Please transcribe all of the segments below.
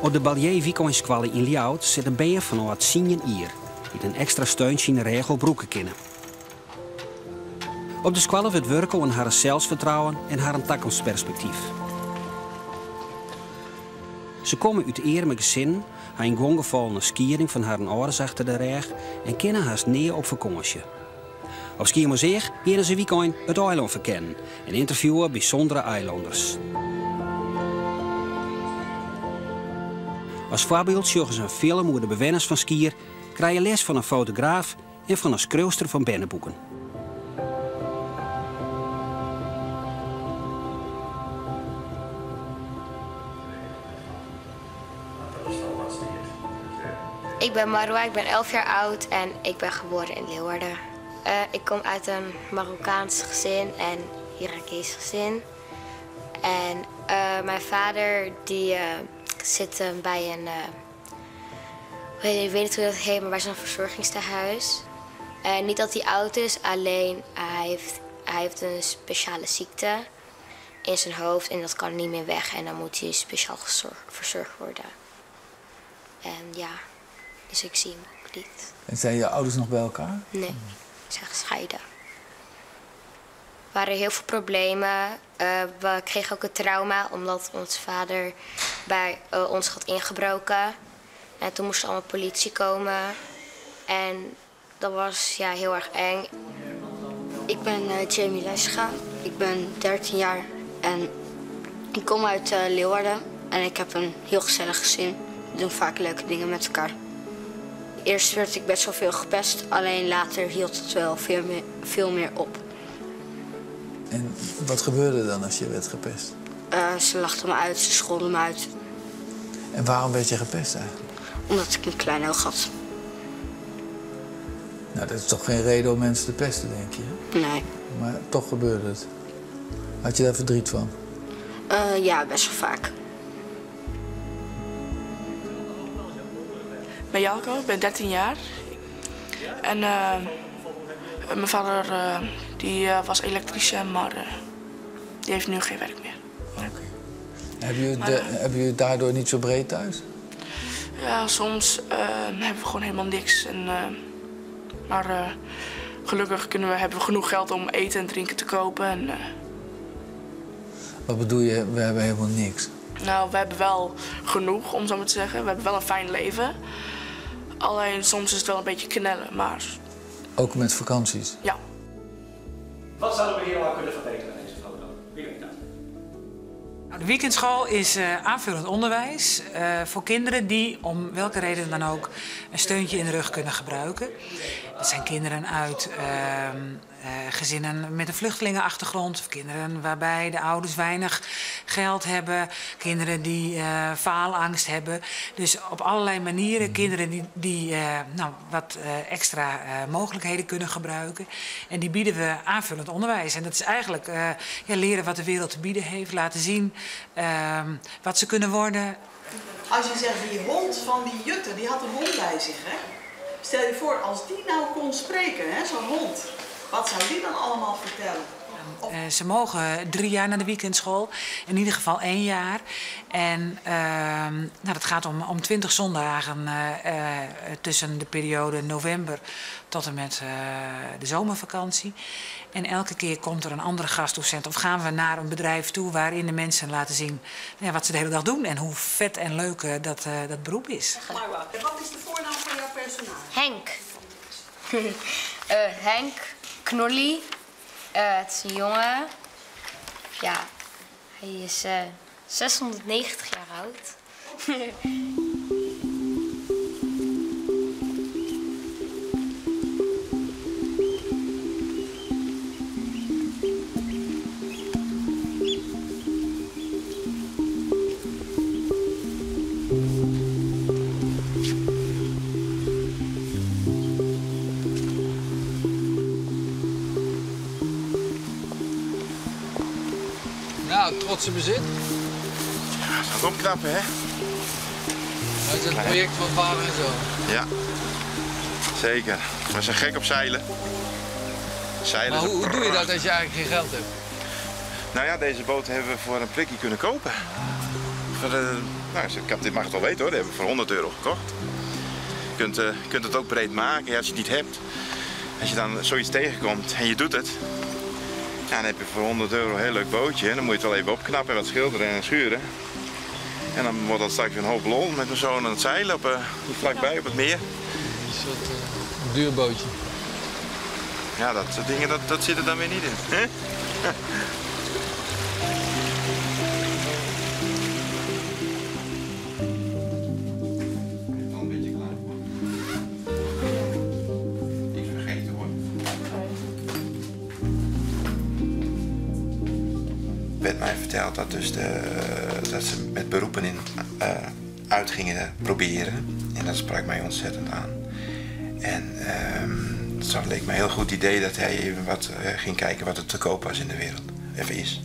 Op de Baljee Wykeinskoalle yn Ljouwert sitte bern fanôf tsien jier dy't in ekstra steuntsje yn 'e rêch wol brûke kinne. Op de skoalle wurdt wurke oan harren selsfertrouwen en harren takomstperspektyf. Se komme út earme gesinnen, ha yn guon gefallen in skieding fan harren âlders achter de rêch en kinne hast nea op fakânsje. Op Skiermûntseach geane se wykein it eilân ferkennen en ynterviewe bysûndere eilanners. As foarbyld sjogge se in film oer de bewenners fan Skier, krije les fan in fotograaf en fan in skriuwster fan berneboeken. Ik ben Marwa, ik ben 11 jaar oud en ik ben geboren in Leeuwarden. Uh, ik kom uit een Marokkaans gezin en Irakees gezin. En uh, mijn vader die uh, zit bij een, ik weet niet hoe dat heet, maar bij zo'n verzorgingstehuis. niet dat hij oud is, alleen hij heeft, hij heeft een speciale ziekte in zijn hoofd en dat kan niet meer weg en dan moet hij speciaal verzorgd worden. En ja, dus ik zie hem ook niet. En zijn je ouders nog bij elkaar? Nee, ze zijn gescheiden. Er waren heel veel problemen. Uh, we kregen ook een trauma omdat onze vader bij uh, ons had ingebroken. En toen moest er allemaal politie komen. En dat was ja, heel erg eng. Ik ben uh, Jamie Lesga. Ik ben 13 jaar en ik kom uit uh, Leeuwarden. En ik heb een heel gezellig gezin. We doen vaak leuke dingen met elkaar. Eerst werd ik best wel veel gepest, alleen later hield het wel veel meer, veel meer op. En wat gebeurde dan als je werd gepest? Uh, ze lachten me uit, ze scholden me uit. En waarom werd je gepest eigenlijk? Omdat ik een klein oog had. Nou, dat is toch geen reden om mensen te pesten, denk je? Hè? Nee. Maar toch gebeurde het. Had je daar verdriet van? Uh, ja, best wel vaak. Ik ben Jelko, ik ben 13 jaar. En uh, mijn vader uh, die, uh, was elektricien, maar die heeft nu geen werk meer. Oké. Okay. Hebben jullie, maar, hebben jullie daardoor niet zo breed thuis? Ja, soms hebben we gewoon helemaal niks. En, maar gelukkig kunnen we, hebben we genoeg geld om eten en drinken te kopen. En, Wat bedoel je, we hebben helemaal niks? Nou, we hebben wel genoeg, om zo maar te zeggen. We hebben wel een fijn leven. Alleen soms is het wel een beetje knellen, maar... Ook met vakanties? Ja. Wat zouden we hier al kunnen verbeteren in deze foto? Wie weet dat? Nou, de weekendschool is uh, aanvullend onderwijs uh, voor kinderen die om welke reden dan ook een steuntje in de rug kunnen gebruiken. Dat zijn kinderen uit uh, gezinnen met een vluchtelingenachtergrond, of kinderen waarbij de ouders weinig geld hebben, kinderen die faalangst hebben. Dus op allerlei manieren kinderen die, die nou, wat extra mogelijkheden kunnen gebruiken. En die bieden we aanvullend onderwijs. En dat is eigenlijk ja, leren wat de wereld te bieden heeft, laten zien wat ze kunnen worden. Als je zegt, die hond van die Jutte, die had een hond bij zich, hè? Stel je voor, als die nou kon spreken, hè, zo'n hond, wat zou die dan allemaal vertellen? Uh, ze mogen 3 jaar naar de weekendschool, in ieder geval 1 jaar. En uh, nou, dat gaat om 20 zondagen uh, tussen de periode november tot en met de zomervakantie. En elke keer komt er een andere gastdocent of gaan we naar een bedrijf toe waarin de mensen laten zien nou ja, wat ze de hele dag doen en hoe vet en leuk dat, dat beroep is. Wat is de voornaam van jouw personage? Henk. Henk Knolly. Het is een jongen. Ja, hij is 690 jaar oud. Nou, trotse bezit. Ja, dat is opknappen, hè? Dat is het project van vader en zoon. Ja, zeker. We zijn gek op zeilen. Zeilen Maar is hoe, een hoe doe je dat als je eigenlijk geen geld hebt? Nou ja, deze boot hebben we voor een prikje kunnen kopen. Voor de, nou, ik heb, dit mag het wel weten hoor, die hebben we voor €100 gekocht. Je kunt het ook breed maken, ja, als je het niet hebt. Als je dan zoiets tegenkomt en je doet het, ja, dan heb je voor €100 een heel leuk bootje. En dan moet je het wel even opknappen en wat schilderen en schuren. En dan wordt dat straks een hoop lol met mijn zoon aan het zeilen hier vlakbij op het meer. Een soort duur bootje. Ja, dat soort dingen, dat zit er dan weer niet in. Hè? Werd mij verteld dat, dus dat ze met beroepen in uit gingen proberen. En dat sprak mij ontzettend aan. En het leek me een heel goed idee dat hij even wat ging kijken wat er te koop was in de wereld. Even is.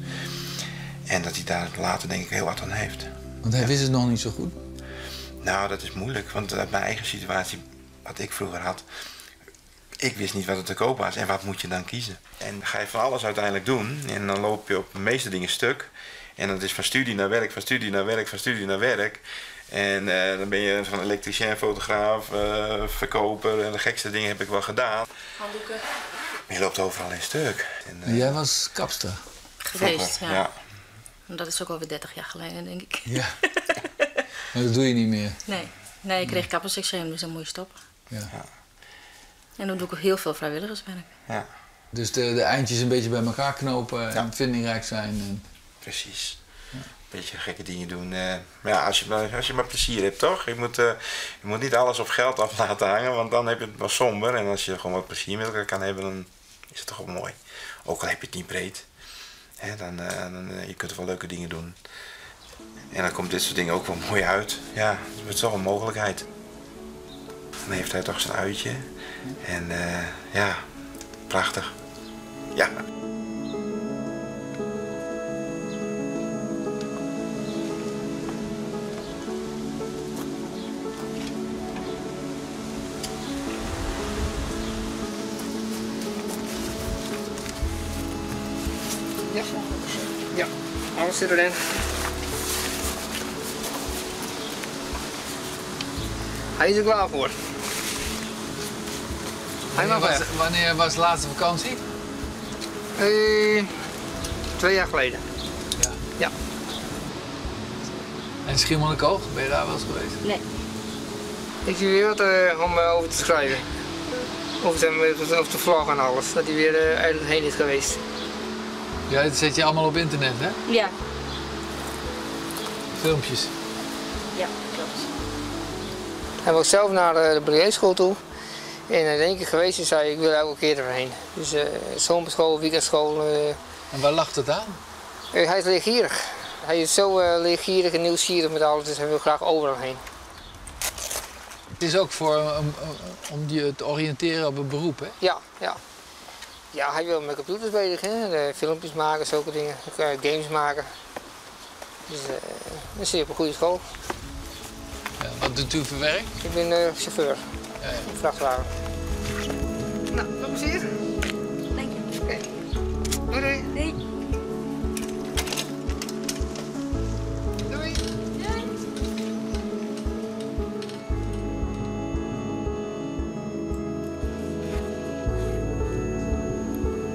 En dat hij daar later denk ik heel wat aan heeft. Want hij wist het nog niet zo goed? Nou, dat is moeilijk, want uit mijn eigen situatie, wat ik vroeger had, ik wist niet wat er te koop was en wat moet je dan kiezen. En dan ga je van alles uiteindelijk doen en dan loop je op de meeste dingen stuk. En dat is van studie naar werk, van studie naar werk, van studie naar werk. En dan ben je van elektricien, fotograaf, verkoper en de gekste dingen heb ik wel gedaan. Handdoeken. Maar je loopt overal in stuk. En jij was kapster? Geweest, vroeger, ja. ja. Dat is ook alweer 30 jaar geleden, denk ik. Ja. Maar dat doe je niet meer? Nee. Nee, ik kreeg kapperseczeem, dus dan moet je stoppen. Ja. En dan doe ik ook heel veel vrijwilligerswerk. Ja. Dus de eindjes een beetje bij elkaar knopen en vindingrijk zijn. En... Precies. Een beetje gekke dingen doen. Maar ja, als je maar plezier hebt, toch? Je moet niet alles op geld af laten hangen, want dan heb je het wel somber. En als je gewoon wat plezier met elkaar kan hebben, dan is het toch wel mooi. Ook al heb je het niet breed. Hè, dan je kunt er wel leuke dingen doen. En dan komt dit soort dingen ook wel mooi uit. Ja, het is toch een mogelijkheid. Dan heeft hij toch zijn uitje. En ja, prachtig. Ja. Ja. Ja, alles zit erin. Hij is er klaar voor. Hij mag weg. Wanneer was de laatste vakantie? 2 jaar geleden. Ja. Ja. En Schiermonnikoog, ben je daar wel eens geweest? Nee. Ik zie weer wat om over te schrijven. Over te vloggen en alles. Dat hij weer ergens heen is geweest. Ja, dat zet je allemaal op internet, hè? Ja. Filmpjes. Ja, klopt. Hij was zelf naar de baletschool toe. En hij is 1 keer geweest en zei, ik wil elke keer erheen. Dus zomerschool, weekendschool. En waar lag dat aan? Hij is leergierig. Hij is zo leergierig en nieuwsgierig met alles, dus hij wil graag overal heen. Het is ook voor, om je te oriënteren op een beroep, hè? Ja, ja. Ja, hij wil met computers bezig, hè? Filmpjes maken, zulke dingen, games maken. Dus dan zit je op een goede school. Ja, wat doet u voor werk? Ik ben chauffeur. Ja, ja. Vrachtwagen. Nou, veel plezier. Dank je. Oké. Doei doei. Doei. Doei. Doei.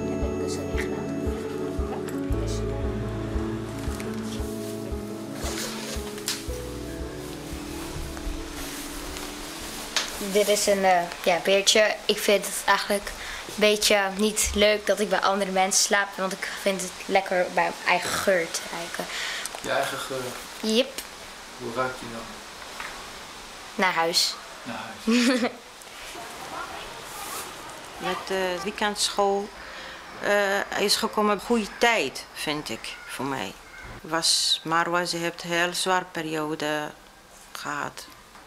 Heb ik de kussen weer gedaan? Ja, kussen. Dit is een beertje. Ik vind het eigenlijk een beetje niet leuk dat ik bij andere mensen slaap, want ik vind het lekker bij mijn eigen geur te ruiken. Je eigen geur? Yep. Hoe ruikt die dan? Naar huis. Naar huis. Met de weekendschool is gekomen een goede tijd, vind ik, voor mij. Was Marwa, ze heeft een heel zware periode gehad.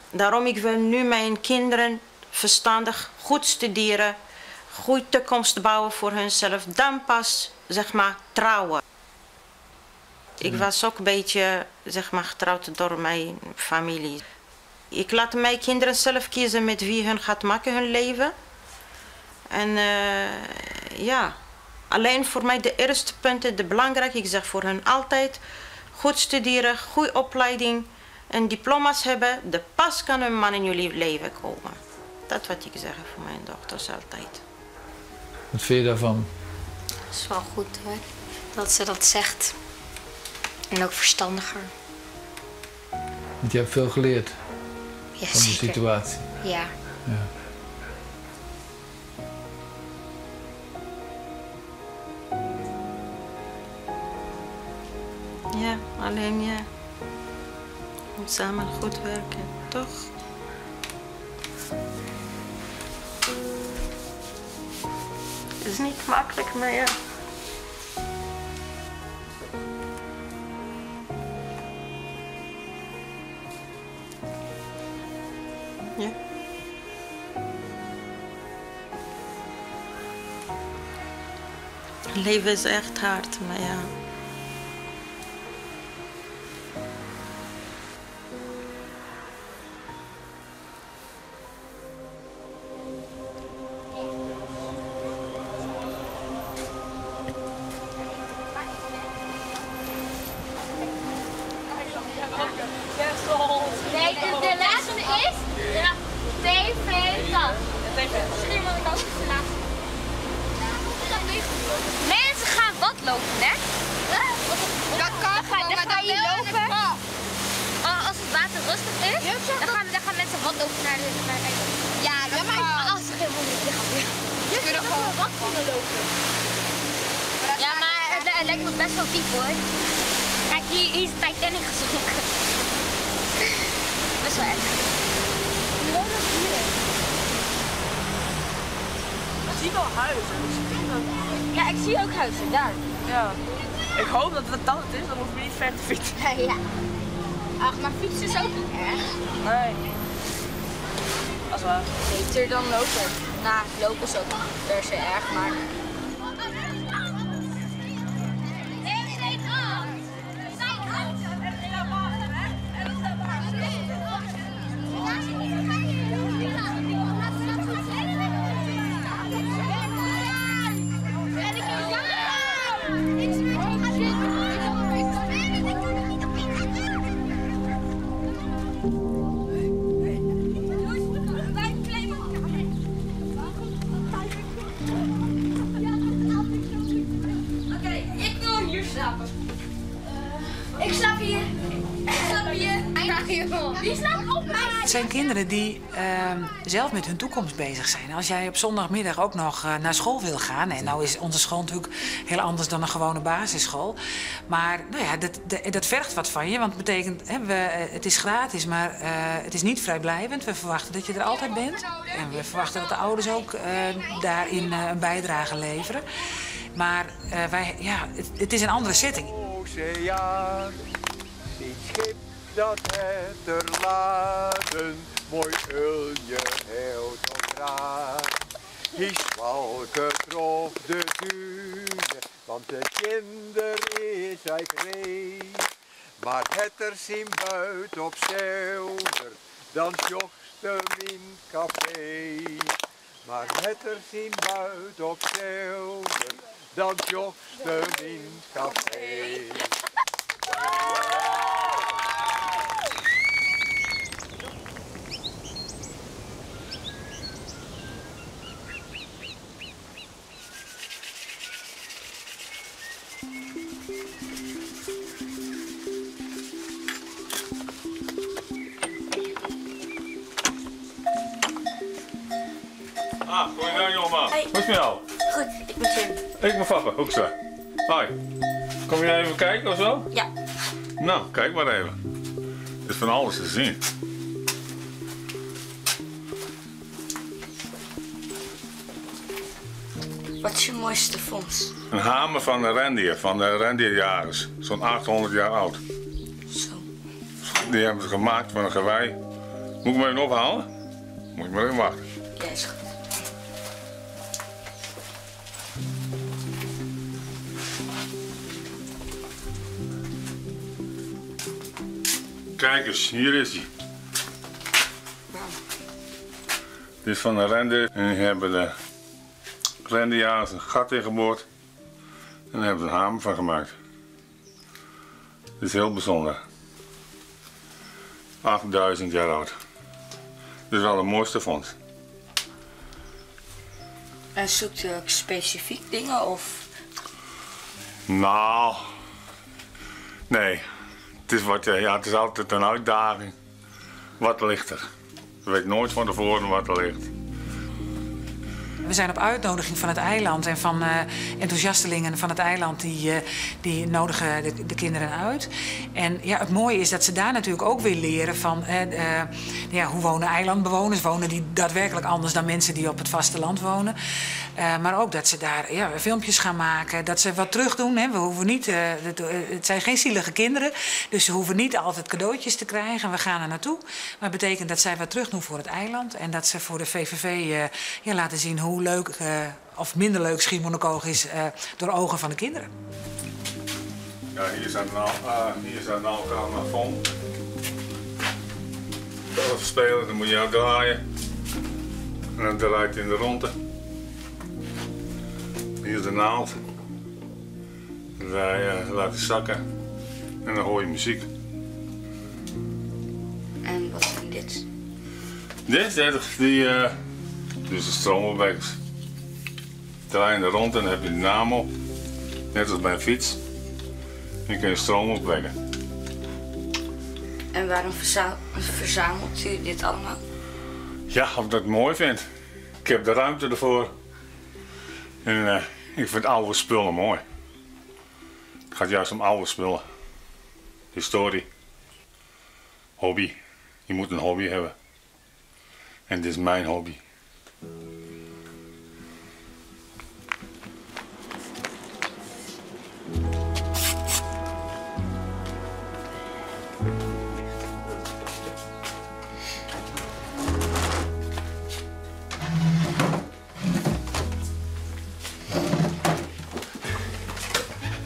Daarom ik wil nu mijn kinderen verstandig goed studeren, goede toekomst bouwen voor hunzelf, dan pas, zeg maar, trouwen. Ik was ook een beetje, zeg maar, getrouwd door mijn familie. Ik laat mijn kinderen zelf kiezen met wie hun gaat maken hun leven. En ja, alleen voor mij de eerste punten, de belangrijke, ik zeg voor hun altijd, goed studeren, goede opleiding en diploma's hebben, de pas kan een man in jullie leven komen. Dat wat ik zeg voor mijn dochters altijd. Wat vind je daarvan? Dat is wel goed hoor, dat ze dat zegt. En ook verstandiger. Want je hebt veel geleerd ja, van de situatie. Ja. Ja. Ja, alleen ja. We moeten samen goed werken, toch? Het is niet makkelijk, maar ja. Ja. Het leven is echt hard, maar ja. Nee, de laatste is TV dat. Misschien wil ik ook de laatste. Mensen gaan wat lopen, hè? Dat kan gewoon, maar dan ga je lopen. Als het water rustig is, dan gaan mensen wat lopen naar de Ja, dat kan. Als ze geen wonderen liggen. Je kunt gewoon wat kunnen lopen. Ja, maar het lijkt me best wel diep, hoor. Kijk, hier is de Titanic gezonken. Best wel erg. Hier. Ik zie wel huizen. Ja, ik zie ook huizen, daar. Ja. Ik hoop dat het dat het is, dan hoef ik niet ver te fietsen. Ja. Ach, maar fietsen is ook niet erg. Nee. Dat is waar. Beter dan lopen. Nou, lopen is ook niet per se erg, maar... Ik slaap hier. Ik slaap hier. Wie slaapt op mij? Het zijn kinderen die zelf met hun toekomst bezig zijn. Als jij op zondagmiddag ook nog naar school wil gaan... en nou is onze school natuurlijk heel anders dan een gewone basisschool. Maar nou ja, dat vergt wat van je. Want het betekent, hè, het is gratis, maar het is niet vrijblijvend. We verwachten dat je er altijd bent. En we verwachten dat de ouders ook daarin een bijdrage leveren. Maar het is een andere setting. Oceaan, die schip dat het er laden, mooi ulje heel tot raad. Die zwalke trof de dunen, want de kinder is hij kreeg. Maar het er zien buit op zilver, dan jocht hem in café. Maar het er zien buit op zilver, dan jocht hem in café. Ah, goeiedag jongeman. Hoi. Hoe is het met jou? Goed, ik ben Jim. Ik ben Fappe Hoekstra. Hoi. Kom jij even kijken of zo? Ja. Nou, kijk maar even. Er is van alles te zien. Wat is je mooiste vondst? Een hamer van de rendier, van de rendierjagers. Zo'n 800 jaar oud. Zo. Die hebben ze gemaakt van een gewei. Moet ik hem even ophalen? Moet ik maar even wachten. Ja, is goed. Kijk eens, hier is hij. Dit is van de rendier en die hebben de Rendia's een gat in geboord en daar hebben ze een hamer van gemaakt. Dit is heel bijzonder. 8000 jaar oud. Dit is wel de mooiste vondst. En zoekt u ook specifiek dingen of? Nou, nee. Het is, wat, ja, het is altijd een uitdaging. Wat ligt er? Je weet nooit van tevoren wat er ligt. We zijn op uitnodiging van het eiland en van enthousiastelingen van het eiland die nodigen de kinderen uit. En ja, het mooie is dat ze daar natuurlijk ook weer leren van ja, hoe wonen eilandbewoners? Wonen die daadwerkelijk anders dan mensen die op het vasteland wonen? Maar ook dat ze daar ja, filmpjes gaan maken, dat ze wat terug doen. Hè. We hoeven niet, het zijn geen zielige kinderen, dus ze hoeven niet altijd cadeautjes te krijgen. We gaan er naartoe. Maar het betekent dat zij wat terug doen voor het eiland en dat ze voor de VVV ja, laten zien hoe leuk of minder leuk Schiermonnikoog is door ogen van de kinderen. Ja, hier staat nou, hier staat nou een fond. Zelf spelen, dan moet je ook draaien. En dan draait het in de ronde. Hier is de naald. Wij laten zakken en dan hoor je muziek. En wat zijn dit? Dit, die, dus de stroomopwekkers. Draai in de rond en dan heb je de naam op. Net als bij een fiets. En dan kun je stroom opwekken. En waarom verzamelt u dit allemaal? Ja, omdat ik het mooi vind. Ik heb de ruimte ervoor. En ik vind oude spullen mooi. Het gaat juist om oude spullen. Historie. Hobby. Je moet een hobby hebben. En dit is mijn hobby.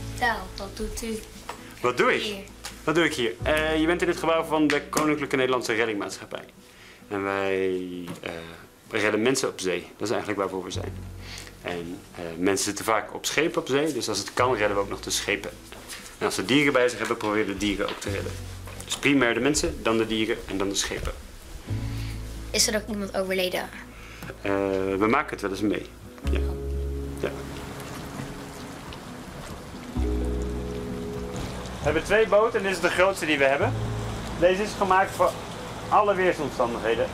Vertel, wat doet u? Wat doe ik? Hier. Wat doe ik hier? Je bent in het gebouw van de Koninklijke Nederlandse Reddingmaatschappij. En wij redden mensen op zee. Dat is eigenlijk waarvoor we zijn. En mensen zitten vaak op schepen op zee, dus als het kan redden we ook nog de schepen. En als ze dieren bij zich hebben, proberen we de dieren ook te redden. Dus primair de mensen, dan de dieren en dan de schepen. Is er ook iemand overleden? We maken het wel eens mee. Ja. Ja. We hebben 2 boten en dit is de grootste die we hebben. Deze is gemaakt voor alle weersomstandigheden.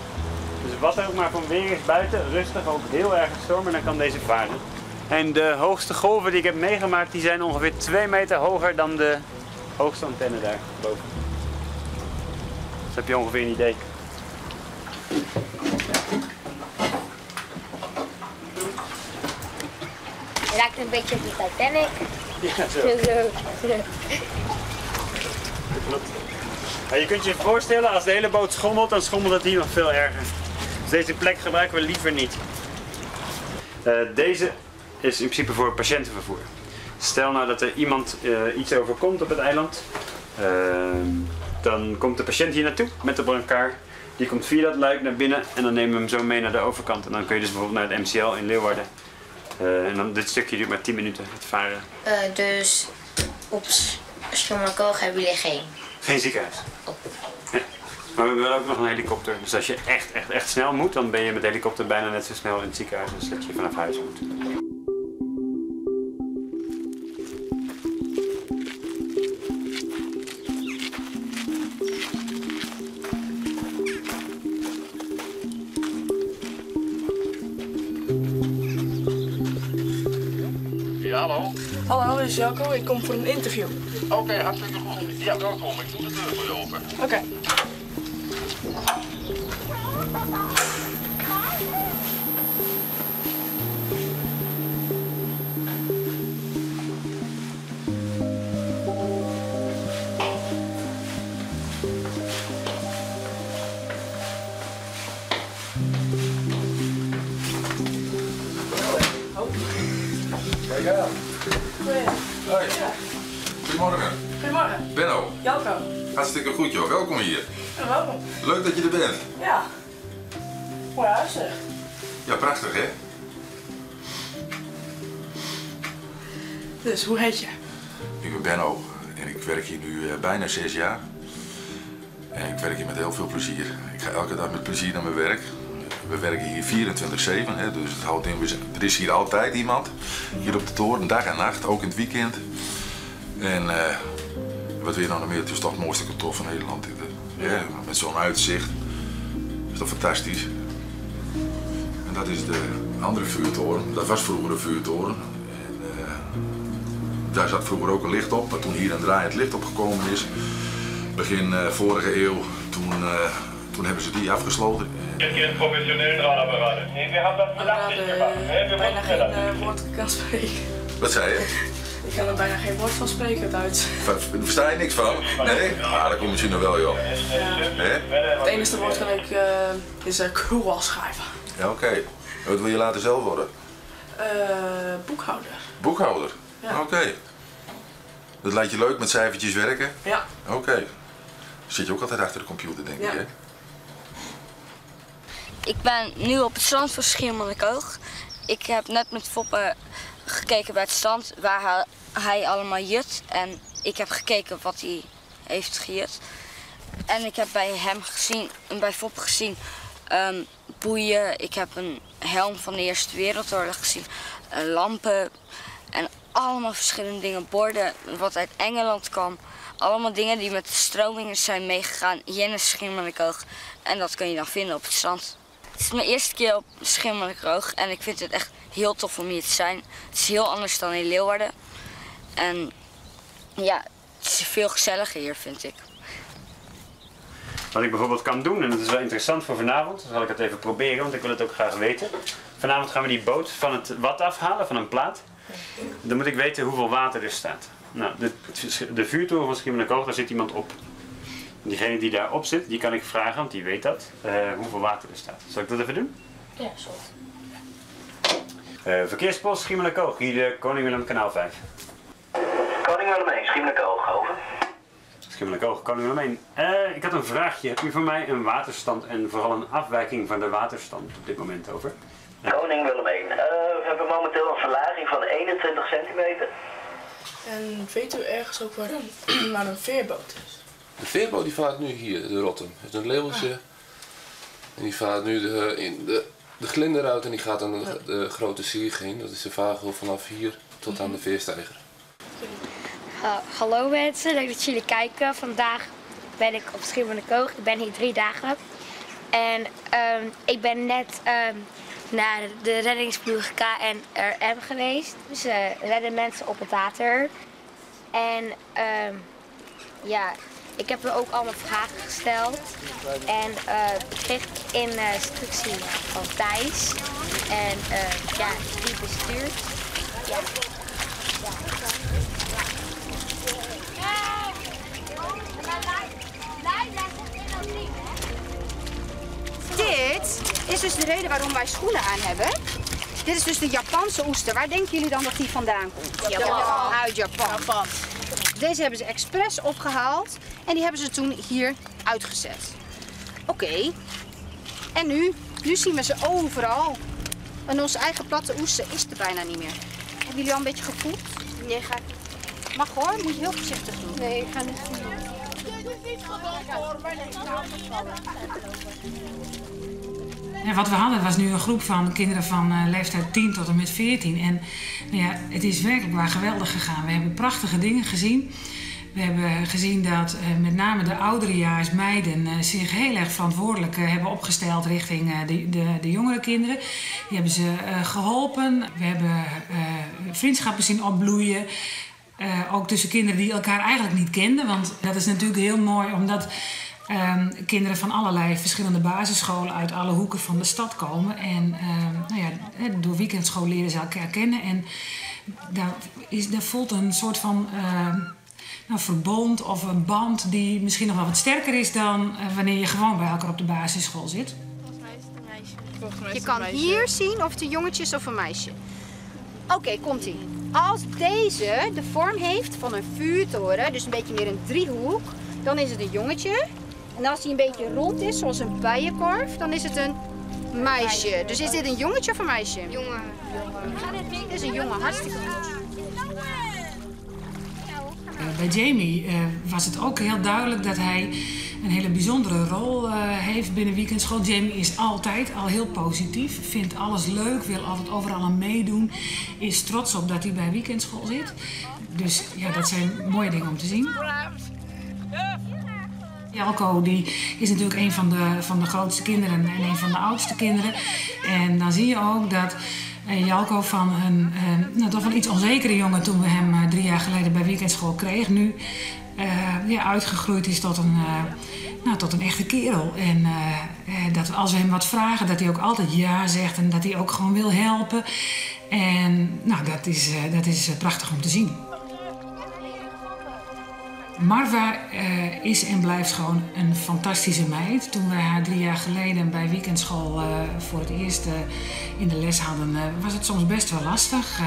Dus wat er ook maar van weer is buiten, rustig, ook heel erg stormen, dan kan deze varen. En de hoogste golven die ik heb meegemaakt, die zijn ongeveer 2 meter hoger dan de hoogste antenne daar boven. Dus heb je ongeveer een idee. Het lijkt een beetje op de Titanic. Ja, zo. Dat klopt. Maar je kunt je voorstellen, als de hele boot schommelt, dan schommelt het hier nog veel erger. Dus deze plek gebruiken we liever niet. Deze is in principe voor patiëntenvervoer. Stel nou dat er iemand iets overkomt op het eiland. Dan komt de patiënt hier naartoe met de brancard. Die komt via dat luik naar binnen en dan nemen we hem zo mee naar de overkant. En dan kun je dus bijvoorbeeld naar het MCL in Leeuwarden. En dan dit stukje duurt maar 10 minuten, het varen. Dus op Schiermonnikoog hebben jullie geen? Geen ziekenhuis. Oh. Ja. Maar we hebben wel ook nog een helikopter. Dus als je echt, echt, echt snel moet, dan ben je met de helikopter bijna net zo snel in het ziekenhuis als dat je vanaf huis moet. Ja, hallo. Hallo, dit is Jacco. Ik kom voor een interview. Oké, hartstikke goed. Ja, welkom. Ik doe de deur voor je open. Oké. Kijk aan. Hoi. Goedemorgen. Goedemorgen. Benno. Jelko. Hartstikke goed joh, welkom hier. Ja, welkom. Leuk dat je er bent. Ja. Mooi huis zeg. Ja, prachtig hè? Dus, hoe heet je? Ik ben Benno en ik werk hier nu eh, bijna zes jaar. En ik werk hier met heel veel plezier. Ik ga elke dag met plezier naar mijn werk. We werken hier 24-7, hè, dus het houdt in, er is hier altijd iemand. Hier op de toren, dag en nacht, ook in het weekend. En eh, wat wil je nou nog meer? Het is toch het mooiste kantoor van Nederland. Dit, eh, ja, met zo'n uitzicht. Is toch fantastisch? En dat is de andere vuurtoren. Dat was vroeger een vuurtoren. En, eh, daar zat vroeger ook een licht op, maar toen hier een draaiend licht opgekomen is, begin eh, vorige eeuw, toen, eh, toen hebben ze die afgesloten. Nee, we hebben dat bijna geen eh, woord kan spreken. Wat zei je? Ik kan er bijna geen woord van spreken, Duits. Ver- Versta je niks van? Nee? Ah, dat komt misschien nog wel, joh. Hè? Het enige woord kan ik eh, is uh, schrijven. Ja, oké. Wat wil je later zelf worden? Eh, boekhouder. Boekhouder? Ja. Oké. Dat lijkt je leuk met cijfertjes werken? Ja. Oké. Zit je ook altijd achter de computer, denk Ja. ik, hè? Ik ben nu op het strand van Schiermonnikoog. Ik heb net met Foppe gekeken bij het strand waar hij, hij allemaal jut. En ik heb gekeken wat hij heeft gejut. En ik heb bij hem gezien, en bij Foppe gezien, ehm, boeien. Ik heb een helm van de Eerste Wereldoorlog gezien, eh, lampen en allemaal verschillende dingen. Borden wat uit Engeland kwam. Allemaal dingen die met de stromingen zijn meegegaan hier in Schiermonnikoog. En dat kun je dan vinden op het strand. Het is mijn eerste keer op Schiermonnikoog en ik vind het echt heel tof om hier te zijn. Het is heel anders dan in Leeuwarden. En ja, het is veel gezelliger hier, vind ik. Wat ik bijvoorbeeld kan doen, en dat is wel interessant voor vanavond, dan zal ik het even proberen, want ik wil het ook graag weten. Vanavond gaan we die boot van het wat afhalen, van een plaat. Dan moet ik weten hoeveel water er staat. Nou, de, de vuurtoren van Schiermonnikoog, daar zit iemand op. Diegene die daarop zit, die kan ik vragen, want die weet dat, eh, hoeveel water er staat. Zal ik dat even doen? Ja, zo. Eh, verkeerspost Schiermonnikoog, hier de Koning Willem Kanaal 5. Koning Willem 1, Schiermonnikoog, over. Schiermonnikoog, Koning Willem 1. Eh, ik had een vraagje. Hebt u voor mij een waterstand en vooral een afwijking van de waterstand op dit moment over? Koning Willem 1. Eh, we hebben momenteel een verlaging van 21 centimeter. En weet u ergens ook waar een, waar een veerboot is? De veerboot die vaart nu hier, de Rotterdam. Het is een labeltje. En die vaart nu de, in de, de glinder uit en die gaat dan de, de grote Sieg heen. Dat is de vaargeul vanaf hier tot aan de veersteiger. Hallo mensen, leuk dat jullie kijken. Vandaag ben ik op Schiermonnikoog. Ik ben hier drie dagen. En ik ben net naar de reddingsploeg KNRM geweest. Ze redden mensen op het water. En ja, ik heb er ook allemaal vragen gesteld. En ik kreeg instructie van Thijs. En ja, die bestuurt. Ja. Dit is dus de reden waarom wij schoenen aan hebben. Dit is dus de Japanse oester. Waar denken jullie dan dat die vandaan komt? Japan. Uit Japan. Deze hebben ze expres opgehaald en die hebben ze toen hier uitgezet. Oké. En nu? Nu zien we ze overal. En onze eigen platte oester is er bijna niet meer. Hebben jullie al een beetje gevoeld? Nee, ga ik niet. Mag hoor, moet je heel voorzichtig doen. Nee, ik ga niet voelen. Ja, wat we hadden was nu een groep van kinderen van eh, leeftijd 10 tot en met 14. En nou ja, het is werkelijk waar geweldig gegaan. We hebben prachtige dingen gezien. We hebben gezien dat eh, met name de ouderejaars meiden eh, zich heel erg verantwoordelijk eh, hebben opgesteld richting eh, de, de, de jongere kinderen. Die hebben ze eh, geholpen. We hebben eh, vriendschappen zien opbloeien. Eh, ook tussen kinderen die elkaar eigenlijk niet kenden. Want dat is natuurlijk heel mooi, omdat ehm, kinderen van allerlei verschillende basisscholen uit alle hoeken van de stad komen. En nou ja, hè, door weekendschool leren ze elkaar kennen. En daar, is, daar voelt een soort van nou, verbond of een band die misschien nog wel wat sterker is dan eh, wanneer je gewoon bij elkaar op de basisschool zit. Je kan hier zien of het een jongetje is of een meisje. Oké, komt-ie. Als deze de vorm heeft van een vuurtoren, dus een beetje meer een driehoek, dan is het een jongetje. En als die een beetje rond is, zoals een bijenkorf, dan is het een meisje. Dus is dit een jongetje of een meisje? Jongen. Dit is een jongen, hartstikke goed. Bij Jamie was het ook heel duidelijk dat hij een hele bijzondere rol heeft binnen Weekendschool. Jamie is altijd al heel positief, vindt alles leuk, wil altijd overal aan meedoen. Is trots op dat hij bij Weekendschool zit. Dus ja, dat zijn mooie dingen om te zien. Jelko die is natuurlijk een van de grootste kinderen en een van de oudste kinderen. En dan zie je ook dat Jelko van een nou, toch wel iets onzekere jongen toen we hem 3 jaar geleden bij Weekendschool kregen, nu ja, uitgegroeid is tot een echte kerel. En dat als we hem wat vragen, dat hij ook altijd ja zegt en dat hij ook gewoon wil helpen. En nou, dat is prachtig om te zien. Marwa is en blijft gewoon een fantastische meid. Toen wij haar 3 jaar geleden bij Weekendschool voor het eerst in de les hadden, was het soms best wel lastig.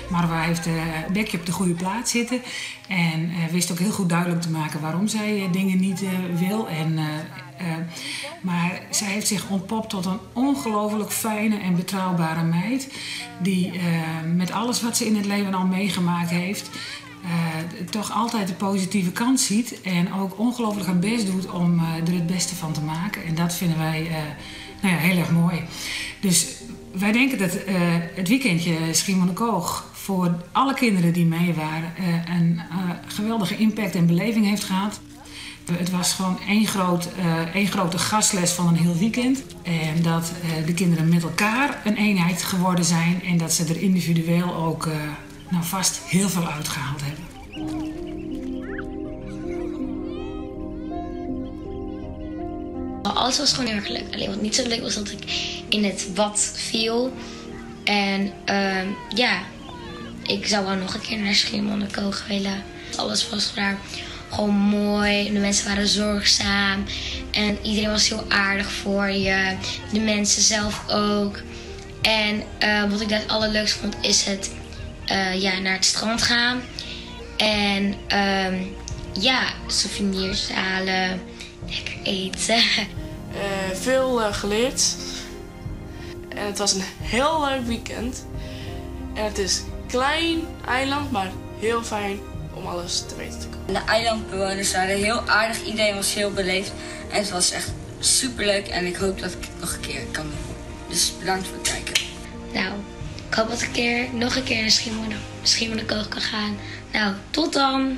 Marwa heeft het bekje op de goede plaats zitten en wist ook heel goed duidelijk te maken waarom zij dingen niet wil. Maar zij heeft zich ontpopt tot een ongelooflijk fijne en betrouwbare meid. Die met alles wat ze in het leven al meegemaakt heeft, toch altijd de positieve kant ziet en ook ongelooflijk haar best doet om er het beste van te maken. En dat vinden wij nou ja, heel erg mooi. Dus wij denken dat het weekendje Schiermonnikoog voor alle kinderen die mee waren een geweldige impact en beleving heeft gehad. Het was gewoon één grote gastles van een heel weekend. En dat de kinderen met elkaar een eenheid geworden zijn en dat ze er individueel ook nou vast heel veel uitgehaald hebben. Alles was gewoon heel erg leuk. Alleen wat niet zo leuk was dat ik in het wad viel. En ja, ik zou wel nog een keer naar Schiermonnikoog willen. Alles was daar gewoon mooi. De mensen waren zorgzaam. En iedereen was heel aardig voor je. De mensen zelf ook. En wat ik daar het allerleukst vond is het ja, naar het strand gaan. En ja, souvenirs halen, lekker eten. Veel geleerd. En het was een heel leuk weekend. En het is een klein eiland, maar heel fijn om alles te weten te komen. De eilandbewoners waren heel aardig, iedereen was heel beleefd. En het was echt superleuk en ik hoop dat ik het nog een keer kan doen. Dus bedankt voor het kijken. Nou, ik hoop dat ik nog een keer naar Schiermonnikoog kan gaan. Nou, tot dan!